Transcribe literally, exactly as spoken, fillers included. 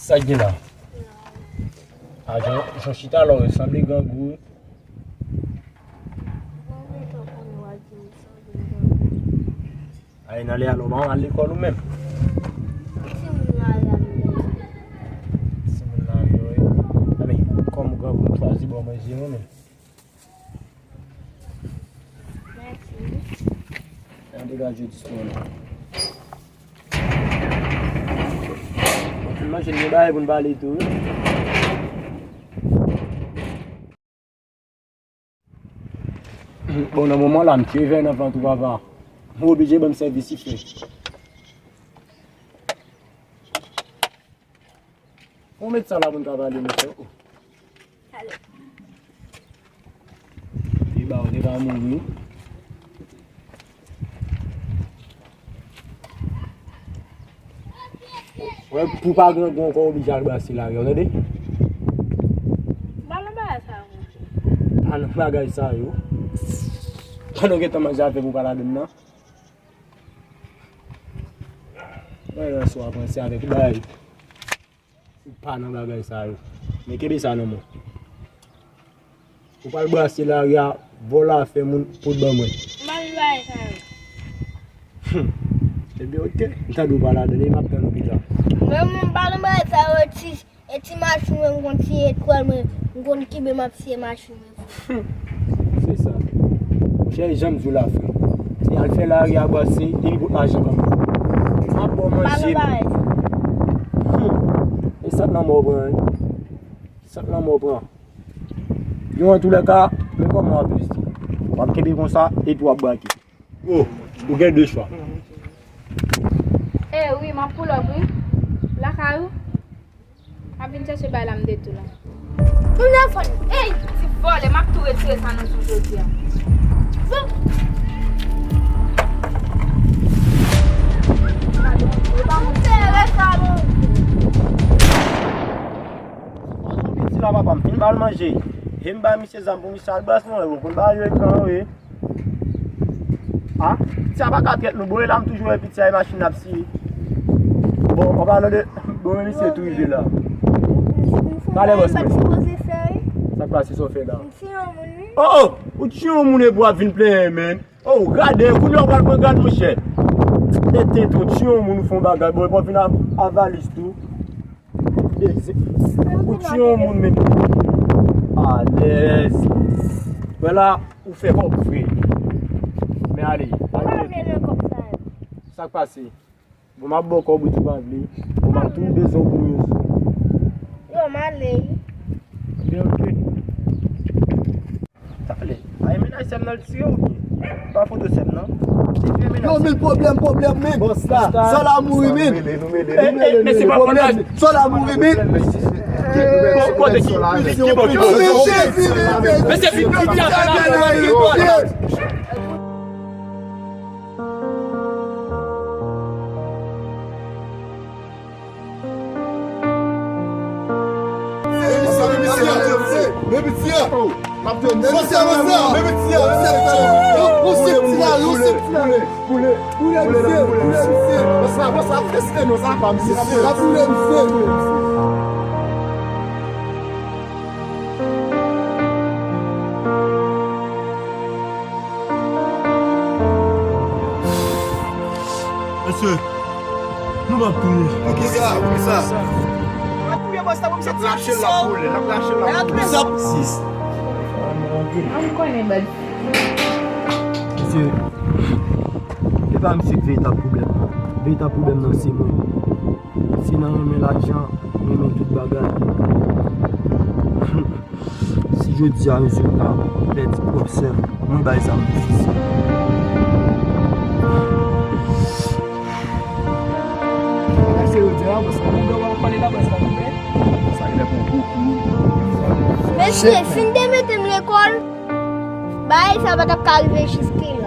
Sa k gen la? A, jan, jan chita la, w sanble grangou. Ay, nan lè a, w pa al lekòl ou menm? Timoun nan yo, wi. A, men, kòm grangou, m chwazi ba w manje, mwen menm. Mèsi. An degaje dispo nou. Bon, fin manje, nou gen bagay pou n pale tou, wi. Bon, nan moman la, m te vè nan vant ou, papa. M oblije ban m sèvis, sifle. Ou met sa la pou n ka pale, mesye. Oh. Li ba ou, li ba mouri. Wè, pou pa grangou ankò, oblije al brase lari a, w tande? Pa nan bagay sa yo, mesye. Pa nan bagay sa yo. Pa nan gentan manje avè m ou pa ladann nan. Mwen, yon swa panse avèk bagay. Ou pa nan bagay sa yo. Men kenbe sa nan men w. Ou pral brase lari a, vòlò a fè moun pou t ban mwen. M pa nan bagay sa yo. Hum. Ebyen, oke. M tande w pa ladann, e m ap tann ou pita. Mwen, mwen pa nan bagay sa yo, ti. E ti machin mwen, m konn siye twal mwen, m konn kibe m ap siye machin mwen. Se sa. Monchè, jan m di w la, frè. Se al fè lari a brase, epi pot lajan ban mwen. M ap ba w manje. Pa nan bagay sa. Hmm. E sant lanmò w pran, wi. Sant lanmò w pran. Yo, antoulèka, men kòman w ap rete. W ap kenbe konsa, epi w ap brake. Oh, ou gen de chwa. Eh wi, m ap pull up wi. Lakay ou? M ap vin chèche bay la m de tou la. Telefòn. Ey, ti vòlè, m ap tou retire sa nan sou jodi a. Bon. Piti la, papa, m fin ba l manje. E m bay misye zam pou misye al bas mwen, ou konn ba yo ekran, wi. Ah, piti a pa ka trèt nou, bon, e la m toujou wè piti a e machin n ap siye. Bon, an palan de, bon, men misye tou rive la. Talè bòs mwen. Sa k pase, sa w fè la? M tiye yon moun, wi. Oh, oh, ou tiye yon moun epi w ap vin plenyen, men. Oh, gade, kounye a w pral pran gad, monchè. Tete tou, tiye yon moun, ou fè yon bagay, bon, epi w vin a, a valiz tou. Ou tiye yon moun, men. Alèz. Wè la, ou fè kòb vre. Men ale, ale. Sa k pase? Bon, m ap ba w kòb ou di w pa vle. Bon, m ap tou bezwen w pou mizou. Yo, m ale. Ebyen, oke. Talè, ay, mennaj sè m nan l tire oubyen? Pa foto sè m nan. Li fè mennaj. Yo, men pwoblèm, pwoblèm, men. Bòs la. Sòl la mouri, men. Nou mele, nou mele, nou mele, nou mele. Sòl la mouri, men. Bon, kote ki, ki, ki bò, ki bò? Mesye, vin, vin, vin, vin. Mesye, nou p ap touye. Poukisa? Poukisa? N ap touye bòs la pou misye. N ap rache l, l ap boule, n ap rache l, l ap boule. Sis. An m konnen, bad. Mesye, e pa misye k veritab pwoblèm nan. Veritab pwoblèm nan se mwen. Se nan renmen lajan, renmen tout bagay. Si jodi a rezilta pèdi pwòp sè m, mwen bay zam difisil. Sa se yo di a, bòs la. Mwen dwe pale la, bòs la, wi. Sa genlè pran gwo kou. Mesye, si n te mete m lekòl, bagay sa pa t ap ka rive jiske la.